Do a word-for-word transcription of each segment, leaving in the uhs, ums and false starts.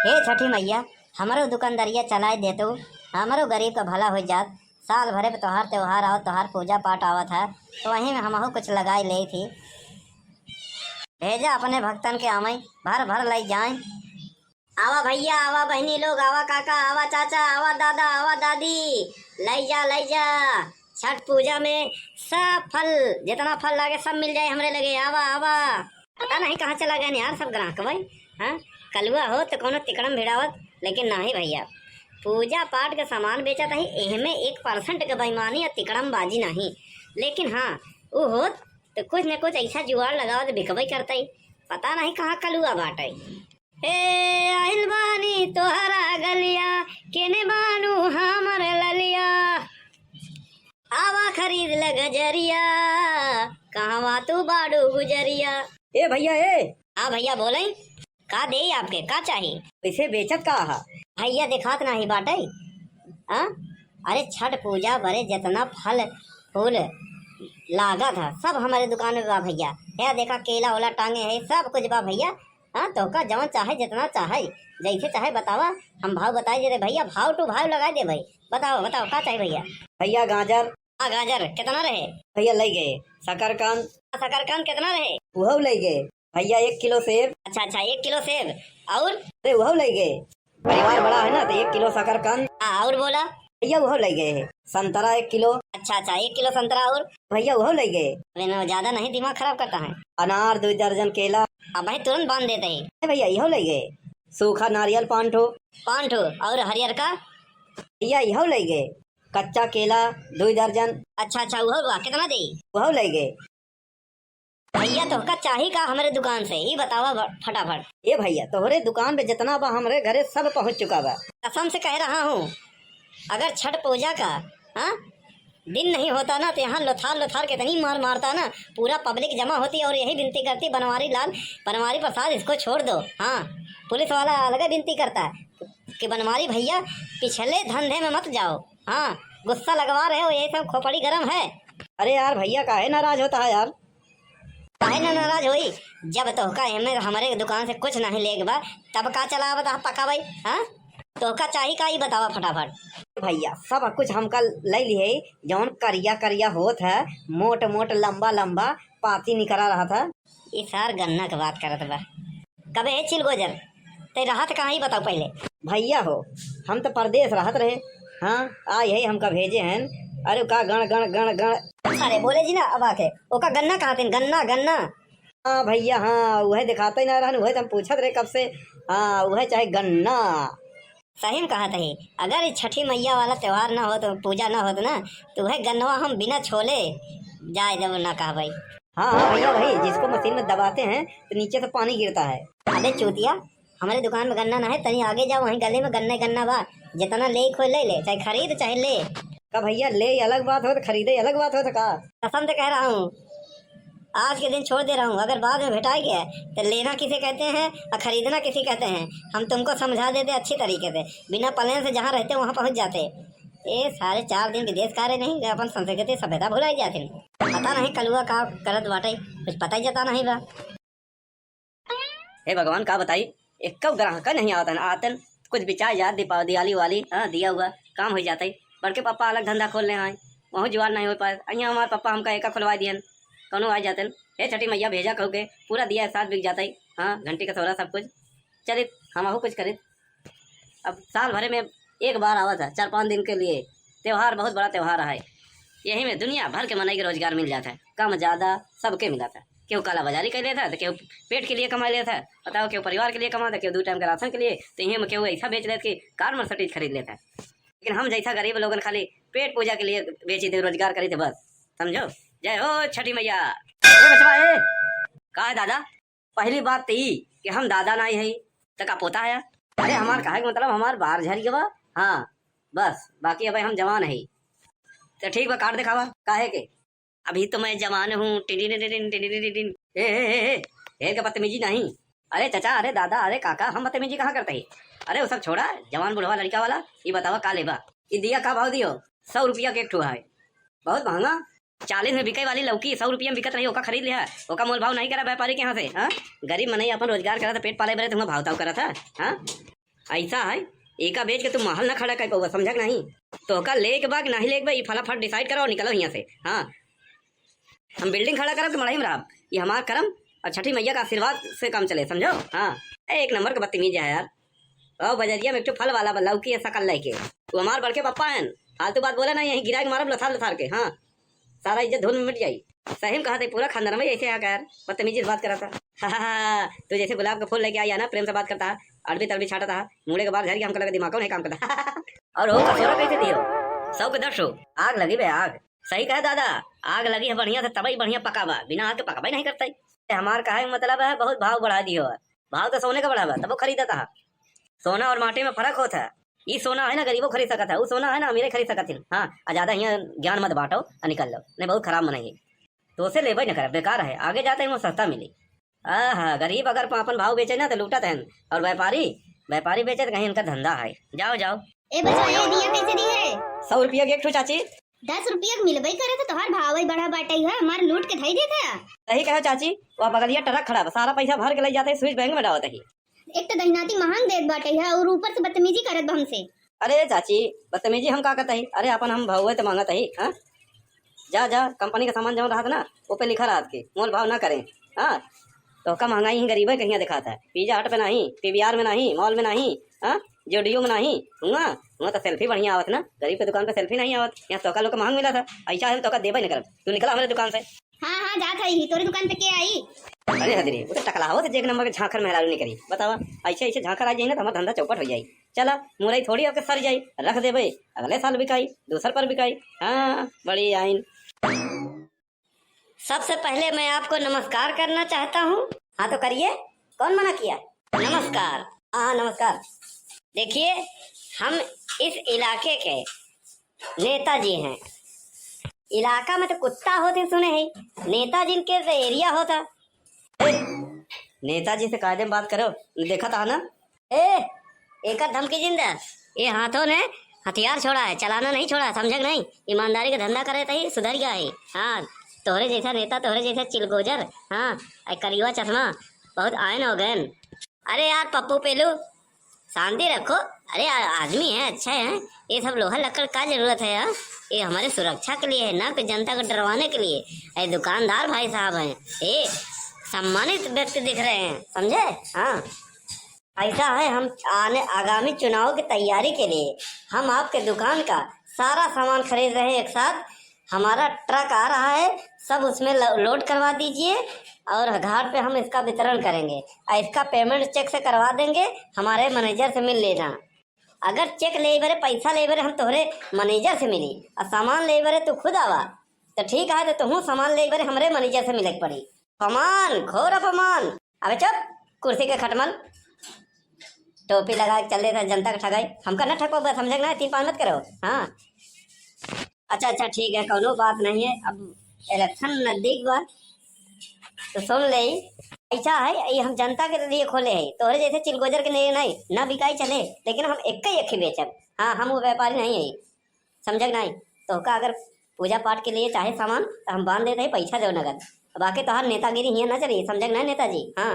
हे छठी मैया, हमरो दुकानदारिया चलाए देतू, हमरो गरीब का भला होइ जात। साल भरे पे तोहार त्योहार आवत, तोहार पूजा पाठ आवत है, तो वहीं में हमहू कुछ लगाए लेई थी। भेजा अपने भक्तन के आमई, भर भर लई जाए। आवा भैया, आवा बहिनी लोग, आवा काका, आवा चाचा, आवा दादा, आवा दादी, लई जा, लई जा। छठ पूजा में सब फल, जितना फल लागे, सब मिल जाए हमरे लगे। आवा, आवा। पता नहीं कहाँ चला गए यार सब ग्राहक भाई। हाँ, कलुआ हो तो कोनो तिकड़म भिड़ावत, लेकिन नहीं भैया, पूजा पाठ के सामान बेचत ही, एहमे एक परसेंट के बेईमानी या तिकड़म बाजी नहीं। लेकिन हाँ, उ होत तो कुछ न कुछ ऐसा जुगाड़ लगावत बिकबे करतई। पता नहीं कहाँ कलुआ बाटई। ए, आइल बानी तोहरा गलिया, केने बानू हमर ललिया? आवा खरीद ल गजरिया, कहवा तू बाड़ू गुजरिया? ए भैया, ए। हाँ भैया, बोले, का देई आपके, का चाही? वैसे बेचत का हा? भैया, देखात नाही बाटे। हाँ? अरे, छठ पूजा बरे जितना फल फूल लागत है, सब हमारे दुकान में बा भैया। हे देखा, केला ओला टांगे है, सब कुछ बा भैया। हाँ, तोहका जवन चाहे, जितना चाहे, जैसे चाहे बतावा, हम भाव बताई दे रहे भैया, भाव टू भाव लगाई दे भाई। बताओ, बताओ, का चाही भैया? भैया, गाजर। हाँ, गाजर कितना रहे? भैया, लई गए। शकरकंद। शकरकंद कितना रहे? उहउ लई गए। भैया, एक किलो सेब। अच्छा, अच्छा, एक किलो सेब। और? अरे, उहउ लई गए। परिवार बड़ा है ना, तो एक किलो शकरकंद। हाँ, और बोला? भैया, उहउ लई गए है। संतरा एक किलो। अच्छा, अच्छा, एक किलो संतरा और? भैया, उहउ लई गए। अरे ना, ज्यादा नहीं दिमाग खराब करता है। अनार दो दर्जन, केला। अब भाई, तुरंत बांध देते हैं। अरे भैया, इहउ लई गए। सूखा नारियल पाँच ठो। पाँच ठो। और हरियर का? भैया, इहउ लई गए। कच्चा केला दो दर्जन। अच्छा, अच्छा, उहउ बा, कितना देई? उहउ लई गए। भैया, तोहका चाही का हमरे दुकान से, ई बतावा ब-, फटाफट। ए भैया, तोहरे दुकान पे जितना बा, हमरे घरे सब पहुँच चुका बा। कसम से कह रहा हूँ, अगर छठ पूजा का, हाँ, दिन नहीं होता ना, तो यहाँ लोथार लोथार के इतनी मार मारता ना, पूरा पब्लिक जमा होती और यही विनती करती, बनवारी लाल, बनवारी प्रसाद, इसको छोड़ दो। हाँ, पुलिस वाला अलग विनती करता है कि बनवारी भैया, पिछले धंधे में मत जाओ। हाँ, गुस्सा लगवा रहे हो, यही सब खोपड़ी गरम है। अरे यार भैया, काहे नाराज होता है यार? काहे ना नाराज होई? जब तोहका एमे हमरे दुकान से कुछ नहीं लेके बा, तब का चलावत ह पका भाई? हाँ? तोहका चाही का, ई बतावा फटाफट। भैया, सब कुछ हमका ले लिहे, जौन करिया करिया होत है, मोट मोट, लंबा लंबा, पाती निकरा रहत है। ई सार गन्ना के बात करत बा। कबे हे चिलगोजर, ते रहत कहाँ ही बताओ पहले? भैया हो, हम तो परदेस रहत रहे। हाँ, आ यही हमका भेजे हैं। अरे का गण, गण, गण, गण। अरे बोले जी ना अब आके, ओका गन्ना कहत हैं, गन्ना, गन्ना। हाँ भैया, हाँ, उहे देखाते ही ना रहन, उहे तो हम पूछत रहे कब से। हाँ, उहे चाहे गन्ना। सही में कहत ही, अगर ई छठी मैया वाला त्योहार ना होत, पूजा ना होत ना, तो उहे गन्नवा हम बिना छोले जाए देब ना कहबई। हाँ, हाँ भैया, वही जिसको मशीन में दबाते हैं तो नीचे से पानी गिरता है। अबे चूतिया, हमरे दुकान में गन्ना ना है, तनी आगे जाओ, वहीं गली में गन्ना ही गन्ना बा, जितना ले खोए ले ले, चाहे खरीद चाहे ले। का भैया, ले अलग बात होत, खरीदे अलग बात होत का? कसम से कह रहा हूँ, आज के दिन छोड़ दे रहा हूँ, अगर बाद में भेटाए गया तो लेना किसे कहते हैं और खरीदना किसे कहते हैं, हम तुमको समझा देते अच्छी तरीके से, बिना प्लेन से जहाँ रहते वहाँ पहुँच जाते। ए सारे, चार दिन विदेश का रहे नहीं, अपन संस्कृति सभ्यता भुलाई जाते। पता नहीं कलुआ का करत बाटे, कुछ पता ही जता नहीं बा। हे भगवान, का बताई, एक्को ग्राहक नहीं आवतन, आतन कुछ बिचाए जात, दीपावली, दिवाली वाली, हाँ, दिया हुआ काम हो जाता है। बड़के पापा अलग धंधा खोल ले हैं, वहूँ जुगाड़ नहीं हो पाए। अइया हमार पापा हमका एका खोलवा दियन, कौनो आ जातन, हे छठी मैया भेजा कहू के, पूरा दिया एक साथ बिक जाता है। हाँ, घंटी कसौरा सब कुछ चलित, हम आहू कुछ करित। अब साल भरे में एक बार आवत है, चार पाँच दिन के लिए। त्योहार बहुत बड़ा त्योहार है, यही में दुनिया भर के मनई के रोजगार मिल जाता है, कम ज्यादा सबके मिलता है। केहू काला बाजारी कर लेता है, तो केहू पेट के लिए कमा लेता है, बताओ, केहू परिवार के लिए कमाता है, केहू दो टाइम के राशन के लिए, तो यही में केहू ऐसा बेच लेता कि कार मर्सिडीज खरीद लेता है। लेकिन हम जैसा गरीब लोगन खाली पेट पूजा के लिए बेची थे, रोजगार करी थे बस, समझो। जय हो छठी मैया। ए बचवा, ए, का है दादा? पहली बात तो ई कि हम दादा नाई है, तो का पोता है? अरे हमार कहे के मतलब हमार बार झर गवा। हाँ, बस, बाकी अबे हम जवान है। तो ठीक बा, कार्ड दिखावा, काहे के? अभी तो मैं जवान हूँ, टिन टिन टिन टिन टिन टिन टिन। ए, ए, ए, ए, ढेर के बदतमीजी नहीं। अरे चाचा, अरे दादा, अरे काका, हम बदतमीजी कहाँ करते हैं? अरे वो सब छोड़ा, जवान बुढ़वा लड़का वाला, ये बतावा का लेबा? ये दिया का भाव दियो? सौ रुपया के एक ठो है, बहुत महंगा। चालीस में बिके वाली लौकी सौ रुपया में बिकत रही, ओका खरीद लिहा, ओका मोल भाव नहीं करा व्यापारी के यहाँ से, हाँ? गरीब मनई अपन रोजगार करत, पेट पाले बरे तुमका भाव ताव करत है, हाँ? ऐसा है, एका बेच के तू महल ना खड़ा कर पाउबा, समझा कि नहीं? तोहका लेके बा कि नहीं लेके बा, ई फटाफट decide करो और निकलो हियाँ से। हाँ, हम building खड़ा करब कि मड़ई में रहब, ई हमार करम और छठी मैया का आशीर्वाद से काम चले, समझो? हाँ, ए, एक नंबर का बदतमीज है यार। और बजरिया में एक ठो फल वाला बा, लौकी है शकल लेके, वो हमार बड़के पप्पा हैं, फालतू बात बोले ना, यहीं गिरा के मारब लथार लथार के। हाँ, सारा इज्जत धूल में मिट जाई। सही में कहत है, पूरा खानदान में ऐसे है यार, बदतमीजी से बात करत है। तू जैसे गुलाब का फूल लेके आई है ना, प्रेम से बात करता है, अड़बी तड़बी छाटता है, मुड़े के बाल झड़ के हमको लगा दिमाग कौन है काम करता। और हो का सोना कैसे दियो? सौ के दस हो। आग लगी बे आग। सही कहे दादा, आग लगी है बढ़िया से, तबई बढ़िया पका बा, बिना आग के पकबई नहीं करता। हमार कहे के मतलब है, बहुत भाव बढ़ा दियो है। भाव तो सोने का बढ़ा बा, तबो खरीदता है। सोना और माटी में फर्क होता है। ई सोना है ना गरीबो खरीद सकत है, ऊ सोना है ना अमीरे खरीद सकत है। हाँ, आ ज्यादा हियाँ ज्ञान मत बांटो, आ निकल लो, नहीं बहुत खराब मनई है। तो से लेबे न करे, बेकार है, आगे जाते ही वो सस्ता मिली। आहा, गरीब अगर अपन भाव बेचे ना तो लूटत हैं, और व्यापारी, व्यापारी बेचे तो कहीं उनका धंधा है। जाओ, जाओ। ए बचवा, ये दिया कैसे दी है? सौ रुपया के एक ठो चाची। दस रुपया के मिलबे करे तो तोहार भाव ही बढ़ा बाटे है, हमार लूट के धई देते हैं। सही कहो चाची, वह बगलिया ट्रक खड़ा बा, सारा पैसा भर के ले जाते हैं, स्विच बैंक में डालते ही। एक तो दहिनाती महंग देत बाटे है और ऊपर से बदतमीजी करत बा हमसे। अरे चाची, बदतमीजी हम का करत ही? अरे अपन हम भाव तो मांगत ही, हाँ? जा, जा, कंपनी का सामान जौन रहत ना, वो पे लिखा रहत के मोल भाव ना करें। हाँ, तोहका महंगाई ही गरीबे कहिया देखात है। पिज्जा हट पे नहीं, पीवीआर में नहीं, मॉल में नहीं, हाँ, जुडियो में नहीं, हुआ, हुआ तो सेल्फी बढ़िया आवत ना, गरीब के दुकान पे सेल्फी नहीं आवत। यहाँ तोहका लोग के महंग मिला था, ऐसा हम तोहका देबे नहीं करब। तू निकला हमारे दुकान से। हाँ, हाँ, जात है ही, तोरे दुकान पे के आई? अरे हजरी, वो तो टकलावत है, जे एक नंबर के झांखर मेहरारू निकली। बतावा, ऐसे, ऐसे झांखर आ जाई ना तो हमारा धंधा चौपट हो जाई। चला, मुरई थोड़ी आपके सर जाई, रख देबे, अगले साल बिकाई, दूसर पर बिकाई। हाँ, बड़ी आइन। सबसे पहले मैं आपको नमस्कार करना चाहता हूँ। हाँ तो करिए, कौन मना किया? नमस्कार। हाँ, हाँ, नमस्कार। देखिए, हम इस इलाके के नेताजी हैं। इलाका में तो कुत्ता होते सुने हैं, नेताजी के तो एरिया होता। ए, नेताजी से कायदे में बात करो, देखा था ना? ए, एकर धमकी जिन दे। ये हाथों ने हथियार छोड़ा है, चलाना नहीं छोड़ा, समझे कि नहीं? ईमानदारी का धंधा करे तही सुधर गया है। हाँ, तोहरे जैसा नेता, तोहरे जैसा चिलगोजर, हाँ, ए करिवा चश्मा, बहुत आयन हो गए। अरे यार पप्पू पेलू, शांति रखो। अरे आ-, आदमी है, अच्छा है, ये सब लोहा लक्कड़ का जरूरत है यार? ये हमारे सुरक्षा के लिए है, ना कि जनता को डरवाने के लिए। अरे दुकानदार भाई साहब हैं, ये सम्मानित व्यक्ति दिख रहे हैं, समझे? हाँ, ऐसा है, हम आने, आगामी चुनाव की तैयारी के लिए हम आपके दुकान का सारा सामान खरीद रहे हैं एक साथ। हमारा ट्रक आ रहा है, सब उसमें लो-, लोड करवा दीजिए और घाट पे हम इसका वितरण करेंगे। और इसका पेमेंट चेक से करवा देंगे, हमारे मैनेजर से मिल लेना। अगर चेक ले बरे, पैसा ले बरे हम तोहरे मैनेजर से मिली, और सामान ले बरे तू खुद आवा, तो ठीक है, तो तुहूँ सामान ले बरे हमरे मैनेजर से मिले के पड़ी। अपमान, घोर अपमान। अबे चुप, कुर्सी के खटमल, टोपी लगा के चल देता जनता के ठगाई। हमका न ठगो, समझे ना, तीन पाँच मत करो। हाँ, अच्छा, अच्छा, ठीक है, कौनो बात नहीं है। अब इलेक्शन नजदीक बा, तो सुन ले, ऐसा है, ये हम जनता के लिए खोले है, तोहरे जैसे चिलगोजर के लिए नहीं, ना बिकाई चले, लेकिन हम एक ही, एक ही बेचब। हाँ, हम वो व्यापारी नहीं है, समझे कि नहीं? तोहका अगर पूजा पाठ के लिए चाहे सामान, तो हम बांध देते हैं पैसा दो नगद। बाकी तोहार नेतागिरी हियाँ न चली, समझे कि नहीं नेताजी? हाँ,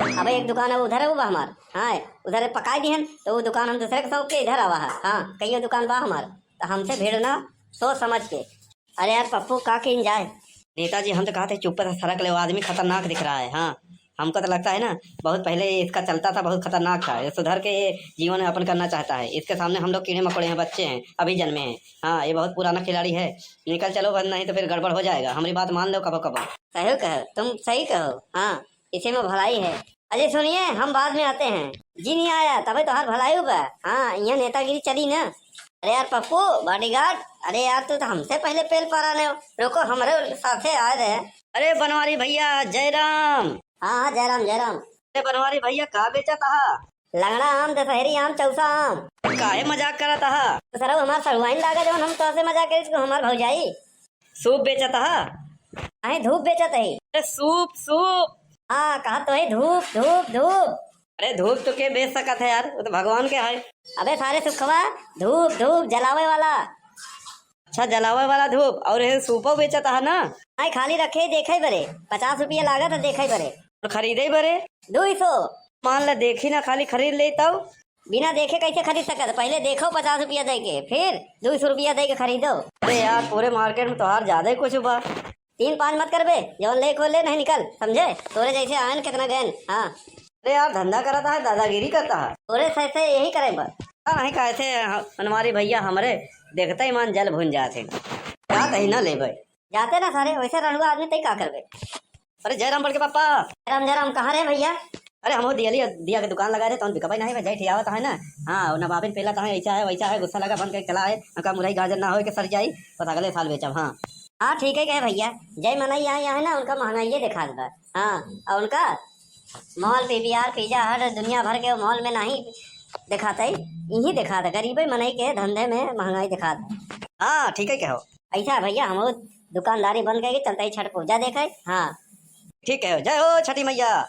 अब एक दुकान है, उधर है वो बा हमार। हाँ, उधर पकाई दिहन, तो वो दुकान हम दूसरे के सौंप के इधर आवा है। हाँ, कई दुकान बा हमार, तो हमसे भिड़ना सोच समझ के। अरे यार पप्पू, का किन जाए? नेताजी, हम तो कहते चुप्पे से सरक ले, वो आदमी खतरनाक दिख रहा है। हाँ, हमको तो लगता है ना, बहुत पहले इसका चलता था, बहुत खतरनाक था। ये सुधर के ये जीवन यापन करना चाहता है। इसके सामने हम लोग कीड़े मकोड़े हैं, बच्चे हैं, अभी जन्मे हैं। हाँ, ये बहुत पुराना खिलाड़ी है। निकल चलो, बस नहीं तो फिर गड़बड़ हो जाएगा। हमारी बात मान लो कबो कबो। सही कहो, तुम सही कहो। हाँ, इसी में भलाई है। अजय सुनिए, हम बाद में आते हैं। जी नहीं आया, तबे तोहार भलाई होगा। हाँ, यहाँ नेतागिरी चली ना। अरे यार पप्पू, बॉडीगार्ड, अरे यार तू तो हमसे पहले पेल पारा ने हो। रुको, हमरे साथे आए रहे। अरे बनवारी भैया, जय राम। हाँ, हाँ, जय राम, जय राम। अरे बनवारी भैया, का बेचत हा? लंगड़ा आम, दशहरी आम, चौसा आम। काहे मजाक करत हा? तो सरऊ हमार सड़ुआइन लागा जवन हम तोहसे मजाक करी, तू हमार भौजाई। सूप बेचत हा? काहे धूप बेचत है? अरे सूप, सूप। हाँ, कहा तो है धूप, धूप, धूप। अरे धूप तो के बेच सकत है यार, वो तो भगवान के है। अबे सारे सुखवा, धूप, धूप जलावे वाला। अच्छा, जलावे वाला धूप, और ये सूपो बेचत है ना? नहीं, खाली रखे देखे बरे, पचास रुपया लागत है देखे बरे। और खरीदे बरे? दो सौ। मान ला देखी ना, खाली खरीद ले तब। बिना देखे कैसे खरीद सकत? पहले देखो पचास रुपया दे के, फिर दो सौ रुपया दे के खरीदो। अरे यार, पूरे मार्केट में तोहार ज्यादा ही कुछ बा। तीन पाँच मत करबे, जवन ले को ले, नहीं निकल, समझे? तोरे जैसे आयन कितना गयन। हाँ। अरे यार, धंधा करता है, दादागिरी करता है। तोरे से, से यही करे बा। हाँ, नहीं कहे थे, ह-, हमारे भैया हमरे देखते ही मान जल भुन जाते हैं। जाते ही ना लेबे। जाते ना सारे, वैसे रंडुआ आदमी तई का करबे? अरे जयराम बड़के पापा। जयराम, जयराम, कहाँ रहे भैया? अरे हम वो दियली, दिया के दुकान लगा रहे, तौन बिकबे नहीं बा, जय ठियावत है ना। हाँ, ना बाबिन पेला तहाँ ऐसा है, वैसा है, गुस्सा लगा बंद करके चला है, उनका मुरई गाजर ना होए के सर जाई, बस अगले साल बेचब। हाँ। हाँ, ठीक है कहे भैया, जय मनई यहाँ, यहाँ है ना, उनका महंगाई ये दिखात बा। हाँ, और उनका मॉल, पीवीआर, पिज्जा हट, दुनिया भर के मॉल में नहीं दिखाता है, यही दिखाता, गरीबे मनई के धंधे में महंगाई दिखाता। हाँ, ठीक है कहो। ऐसा भैया, हम दुकानदारी बंद करके चलते ही छठ पूजा देखे। हाँ। ठीक है, जय हो छठी मैया।